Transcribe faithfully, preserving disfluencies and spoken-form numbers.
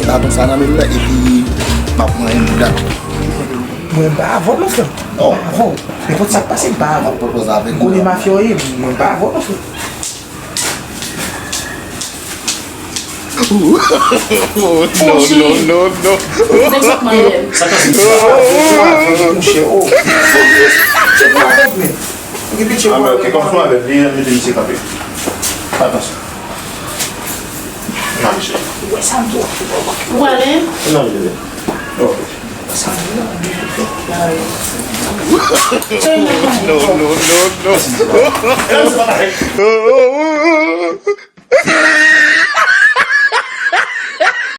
Baton sa nan men l la, epi m ap manyen l bouda. Mwen pa avè w, non, frè. M pa avè w. Nenpòt sa k pase, m pa avè w. M konnen mafya w ye, mwen pa avè w, non, frè. Oh, no, no, no, no. Nèg sa k manyen. Sa ka se sa. Mouche, oh. Se pou avèg, men. Ou gen pitye pou avèg. Kòm fwa avèg, li mete misye kanpe. Atansyon. N ap jere. Ou wè sa m di w? Ou ale? N ap jere. Ok. No, no, no, no.